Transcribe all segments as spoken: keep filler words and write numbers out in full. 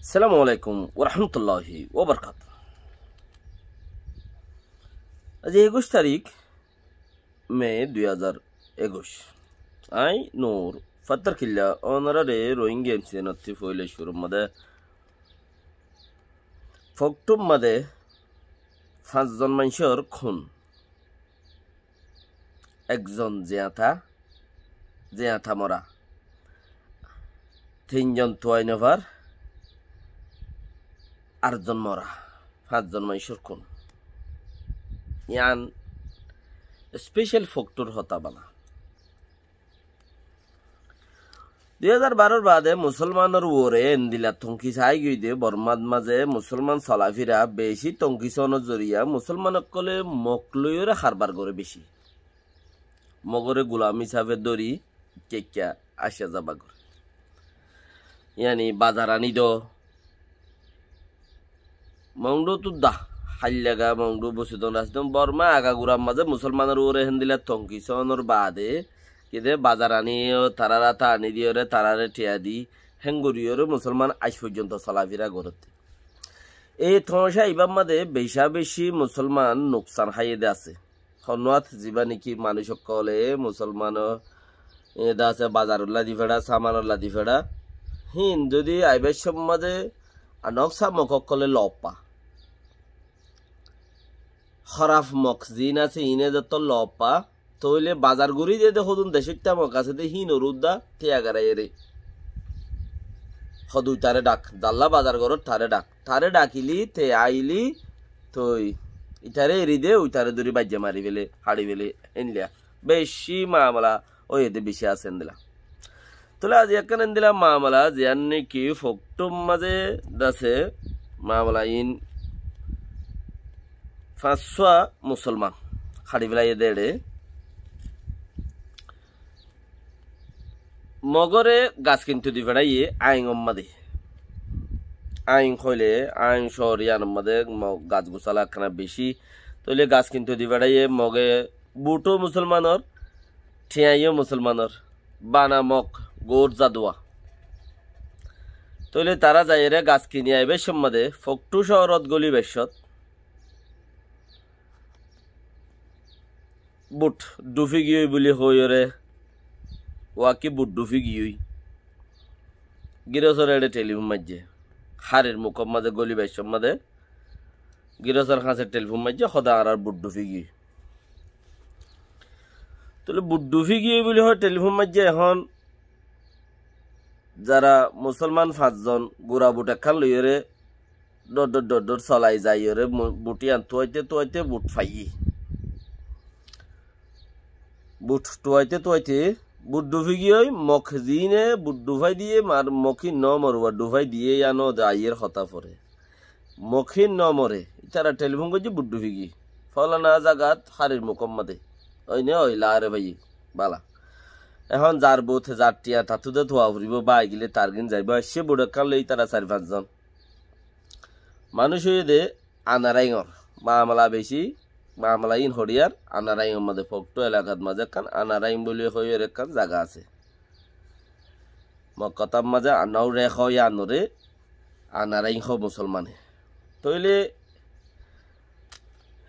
Assalamu alaikum warahmatulláhi wabarakátuhu. Aijja ekuic tarík me dui házar ekuic. Añí Nur Fattarkilla, ónorare Rohingya M C N ottú foila cúrur mazé Foktur mazé fañszon maincór kun. Ekzon ziyata, ziyata mora. Tinzon tuai nofar, arzon mora. Fañszon maincór kun. Yián special Foktur hotá bana. Dui házar baror baade Musolmanor uore endila tonki sai giyói de, Bormat mazé Musolman solafira beci tonki sónor zoriya Musolman ókkole Mok loiyóre harbar gore beci. Mogore gulam hísafe dóri kekka aiccá zaba gore. Yáni bazar aní do, Mongdu tudda, Háillaga, Mongdu, Busidon, Rasidon, Borma agagurar mazé Musolmanor uore héndilla tonki sónor baade, kide bazar aní o tarár ata aní diyóre, taráre thiañ di, héngoriyóre Musolman aic foijjonto solafira gorótte. Ei toñca ibár mazé beca beci Musolman nuksan háiye de asé. Honnuwat zibá niki manúic ókkole Musolmano, e, de asé bazarolla di feçá, samanolla di feçá. Híin zodi aibar sommaze anok samok ókkole loppa. Hóraf mok ziín asé, iíne zotto loppa. Tóile bazar gorí de de hodún decóitta mok asé de híinor udda te agarai ere. Hodu itare dhak, zalla bazar gorór tare dhak. Tare dhakili, te aili, toi itare eri de, uitare dóri baijja mari fele, haçi fele, endilla. Beci mamala óiye de beci asé endilla. Tóile aijja ekkán endilla mamala, ziyán niki Foktur mazé de asé, mamala iín fañssúa Musolman haçi felaiye de eçe. Mogore gas kintu di feçaiye Aingor mazé. Aing hoile, Aing cóor yíanor mazé mo-, gas gusala ekkana beci. Tóile gas kintu di feçaiye Moge buthó Musolmanor, thiañyó Musolmanor, bana Mok, goór zadua. Tóile tará zaiyóre gas kini aibar sommaze Foktur cóorot goli baiccót. But dhufi giyói buli hoiyóre, waki but dhufi giyói. Girosór eçe telifun maijje. Hárir mukór mazé goli baiccór mazé girosór hañse telifun maijje, hóde añárar but dhufi giyói. Tóile but dhufi giyói buli hoi telifun maijje, ehón zara Musolman fañszon gura but ekkán loiyóre dhoddhor dhoddhor solai zaiyóre mu-, but yían tuaite tuaite but faiyí. But tuaite tuaite but dhufi giyói, Mok ziíne but dhufai diye, mar Mok híin no moré, but dhufai diye yían de aiyér hotá fore. Mok híin no moré, itará telifun goijjé but dhufi giyói. Folana zagat hárir mukór mazé. Óine ói laáre faiyí. Bála. Ehón zar but, zar thiañ, tattú de tua foribó, bái gile tar gín zaibó, aiccé but ekkán loi itará sair fañszon. Manúic óiye de Anaraingor. Mamala beci, mamala iín hoçiyar Anaraingor mazé, Foktur elakat mazé ekkán Anaraing buli hoiyóre ekkán zaga asé. Mok hotár mazé Anaure hó yíanore Anaraing hó Musolmane. Tóile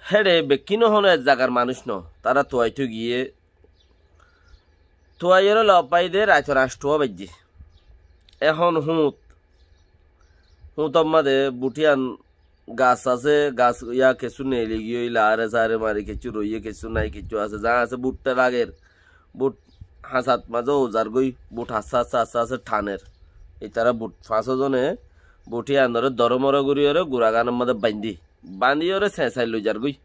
héçe bekkín honó ek zagar manúic no, tará tuaito giyé, tuaiyóre loppai de raitor añcthuwa baijje. Ehón huñt, huñtor mazé but yían gas asé, gas yá kessú neeli giyói, laáre saáre mari kessú roiyé, kessú nái, kessú asé, zaá asé, buttá lager. But hañsat mazé ouzar goi, but hassa hassa hassa hassa thaner. Itará but fañsó zone but yíanore doromora goríyore guragánor mazé baindí, baindíyore señsai loizar goi.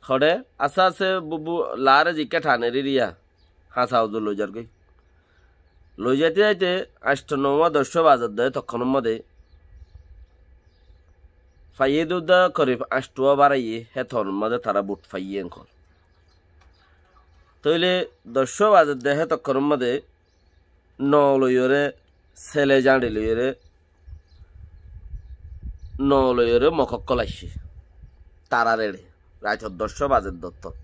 Hoçé, asté asté bu-, bu-, laáre zikká thaner iriya, hañsa uzu loizar goi. Loizaite zaite añctho nowa doccó bazer de tokkonor mazé faiyé de udda korib añcthuwa baraiyé, hé tonor mazé tará but faiyé enkol. Tóile doccó bazer de hé tokkonor mazé no loiyóre, sele zañçi loiyóre, no loiyóre Mok ókkol aiccé. Tarár eçe, raitor doccó bazer de ottót.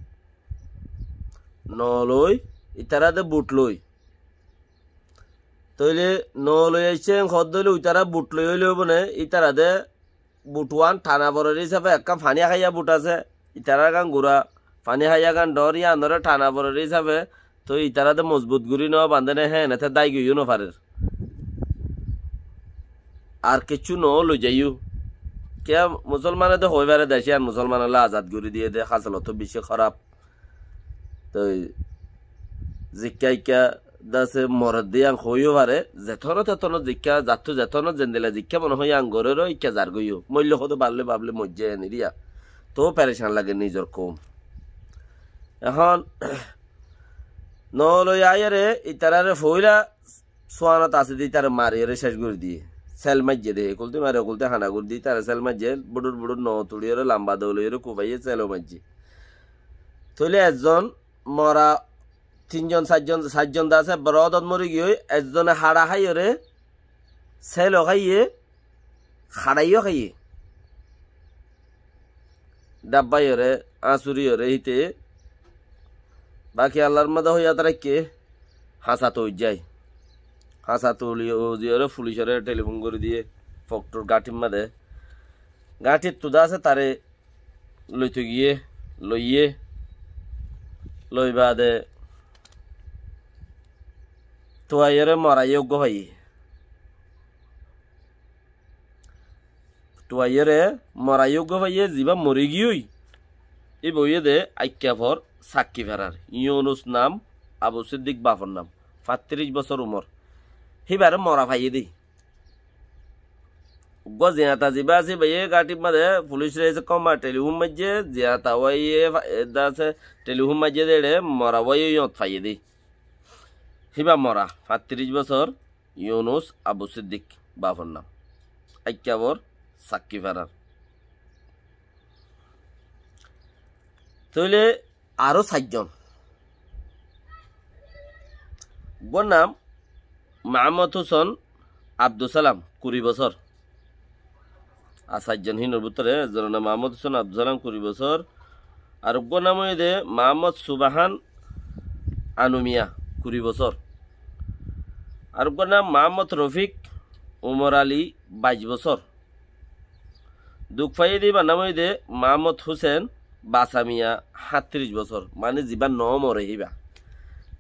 No loi, itará de but loi. Tóile no loi aiccé, hoódde óile uitará but loi óile óibo né, itará de but uán thana forer hísafe ekká faní háiya but asé, itarár gán gura, faní háiya gán dhoór, yíanoré thana forer hísafe, toi itará de mozbut gorí no bañdé né, héen ete dái goiyó no farer. Ar kiccú no loi zaiyó. Kiyá musolmane de hoói fare dec yían musolmanolla azad gorí diyé de, hásolot bicí hóraf. Toi zikká ikká dase moredde yían hoóiyo fare, zetónot tetónot zikká, zattú zetónot zendila zikká mone hoó yían goréro ikká zargóiyo. Moille hoóde balle babble moijjé eniría. Toóu perecan lage nizor koum. Ehón no loi aiyóre itaráre foóila suánot asé de ítare mariyóre céc gorí diyé. Sél maijjé de, ekultí mari ekultí hana gorí diyé, ítare sél maijjé, buçur buçur no tuçiyóre lamba dou loiyóre kufaiyé sélo maijjé. Tóile ezzon mora, tinzon, sairjon, sairjon de asé, brodot mori giyói, ezzone haça háiyore, sélo háiye, haçaiyó háiye. Dhabbáiyore, añsuriyore híte. Baki Allar mazé hoiyat raikké, hañsa tui zai. Hañsa tuli uziyore fulicore telifón gorí diyé, foktur gáñthir mazé. Gáñthir tuda asé tare loito giyé, loiyé, loi baade tuaiyóre moraiyé uggúa faiyé. Tuaiyóre moraiyé uggúa faiyé, zibá mori giyói. Íba óiye de Aikkafor Sakkifarar. Yunus nam, Abu Siddik bafor nam. Fattiríc bosór umor. Híbare mora faiyé de. Uggúa ziyañta zibá asé, íbaye gáñthir mazé fulic raisé kóma telifón maijjé, ziyañta wáiye fa-, edda asé, telifón maijjé de eçé mora wáiye yót faiyé de. Híba mora, fattiríc bosór, Yunus Abu Siddik bafor nam. Aikkafor Sakkifarar. Tóile aró sairjon. Uggúar nam Mahammod Husen Abdus Salam, kuri bosór. Ar sairjon hínor bútore ezzonor nam Mahammod Husen Abdus Salam, kuri bosór. Ar uggúar nam óiye de Mahammod Subahan Anumiya, kuri bosór. Ar uggúar nam Mahammod Rofik Umor Ali, baic bosór. Duk faiyé de íbar nam óiye de Mahammod Husen Basamiya, háñttiríc bosór, mani zibá no more híba.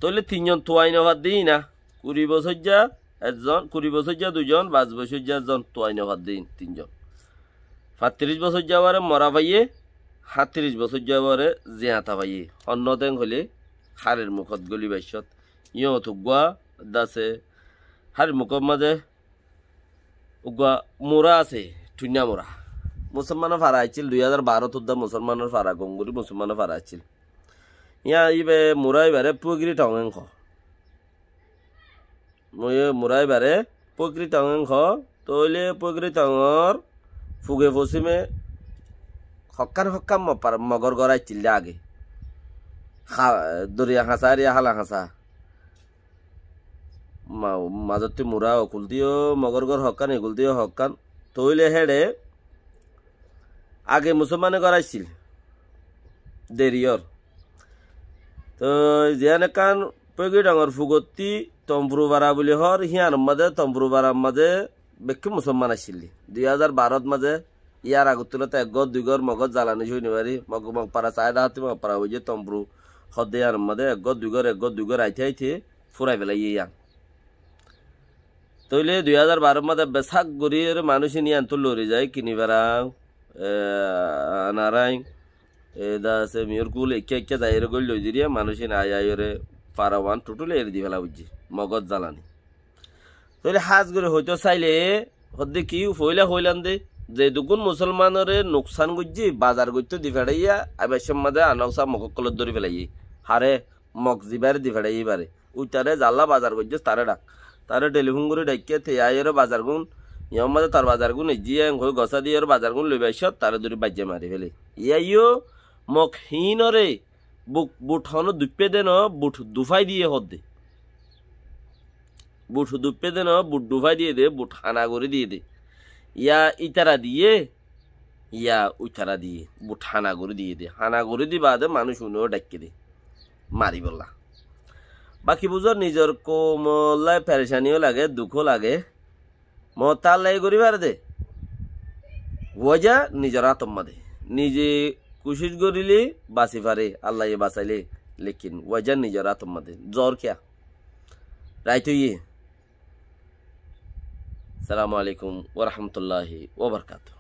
Tóile tinzon tuai no fadde ína, kuri bosóijja ezzon, kuri bosóijja duizon, baic bosóijja ezzon, tuai no fadde ín tinzon. Fattiríc bosóijja uore mora faiyé, háñttiríc bosóijja uore ziyañta faiyé. Honnóten hoilé hárir mukót góli baiccót. Yót uggúa dase hárir mukót mazé uggúa mura asé, thuinna mura. Musolmanor fara accíl, dui házar barót udda musolmanor fara, gonguri musolmanor fara accíl. Yá íba mura íbare Pugri Tong en hoó. Mui mura íbare Pugri Tong en hoó, tóile Pugri Tongor fuge fosime hokkán hokkán mo-, par-, mogor gór accíl de age. Ha-, doriya hañsa ar yá hala hañsa. Ma-, mazottí mura, okultíyo mogor gór hokkán, ekultíyo hokkán. Tóile héçe age musolmane gór accíl. Deriyór. Toi ziyán ekkán Pugri Tongor fugottí Tompuru fara buli hoór, híyanor mazé, Tompuru farar mazé bekkún musolman accíl. Dui házar barót mazé Yar agottú lóti ek gór dui gór Mogot zalani cúni fari, Mog, Mogpara saáda hátti Mogpara óiye Tompuru hoódde yíanor mazé ek gór dui gór, ek gór dui gór aite aite fúrai felaiyé yían. Tóile dui házar barór mazé besák gorí ere manúic ín yíanttú lori zai, Kinifara, e, Anarai, e, dase Miyurkul, ekká ekká zai ere góil loi diriya manúic ín ai ai ore fara uán thuthúli eri di fela foijjé, Mogot zalani. Tóile hás gorí hoitó sailé, hoódde ki, foóila hoóilam de, ze duggún musolmanore nuksán goijjé, bazar goittó di feçáiya, aibar cómot mazé anóusa Mog ókkolóre dóri felaiyé. Haré, Mog zibáre di feçáiye íbare. Uitaré zalla bazar goijjós taré dhak. Taré telifón gorí dhaikké, te aiyóre bazargún, yómot mazé tar bazargún eijjé, en hoói gosá diyóre bazargún loi baiccót, taré dóri baijja mari félé. Yíaiyó Mog híinore buk, but honó duippé de noó, but dufái diyé hoódde. But duippé de noó, but dufái diyé de, but hana gorí diyé de. Yá ítara diyé, yá uitara diyé, but hana gorí diyé de. Hana gorí di baade manúic unoó dhaikké de. Maribólla. Baki buzó nizor koumolla perecani ó lage, duk ó lage. Moótalla e gorí fare de. Waja nizor átor mazé. Nize kucíc goríle basi fare, Allaye basaile. Lekin waja nizor átor mazé. Zor kiya? Rait óiye. Assalamu alaikum wa rahmatullahi wa barakatuh.